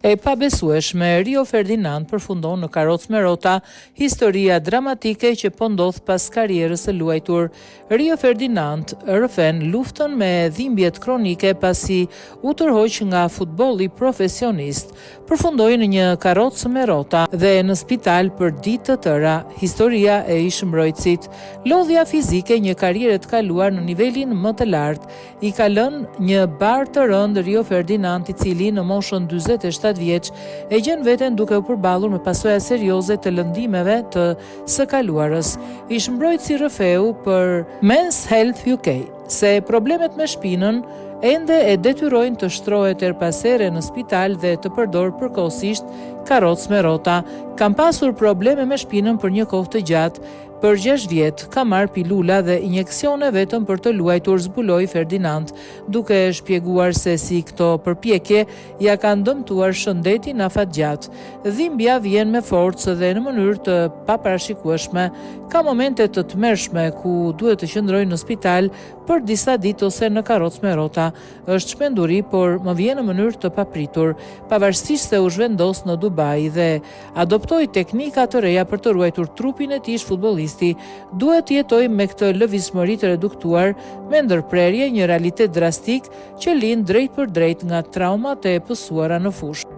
E pabesueshme, Rio Ferdinand përfundon në karrocë me rrota, historia dramatike që po ndodh pas karrierës së luajtur. Rio Ferdinand rrëfen luftën me dhimbjet kronike pasi u tërhoq nga futbolli profesionist. Përfundoi në një karrocë me rrota dhe në spital për ditë të tëra. Historia e ish-mbrojtësit. Lodhja fizike një karriere të kaluar në nivelin më të lartë. I ka lënë një barrë të rëndë Rio Ferdinand i cili në moshën 47 vjeç e gjen veten duke u përballur me pasoja serioze të lëndimeve të së kaluarës. Ish-mbrojtësi rrëfeu për Men's Health UK se problemet me shpinën ende e detyrojnë të shtrohet herë pas here në spital dhe të përdorë përkohësisht karrocë me rrota. Kam pasur probleme me shpinën për një kohë të gjatë. Për gjashtë vjet, kam marrë pilula dhe injeksione vetëm për të luajtur, zbuloi Ferdinand, duke shpjeguar se si këto përpjekje ia kanë dëmtuar shëndetin afatgjatë. Dhimbja vjen me forcë dhe në mënyrë të paparashikueshme. Ka momente të tmerrshme ku duhet të qëndroj në spital për disa ditë ose në karrocë me rrota. Është çmenduri, por më vjen në mënyrë të papritur, pavarësisht se u zhvendos në Dubai dhe adoptoi teknika të reja për të ruajtur trupin e tij ish-futbollisti duhet të jetojë me këtë lëvizshmëri të reduktuar me ndërprerje, një realitet drastik që lind drejtpërdrejt nga traumat e pësuara në fushë.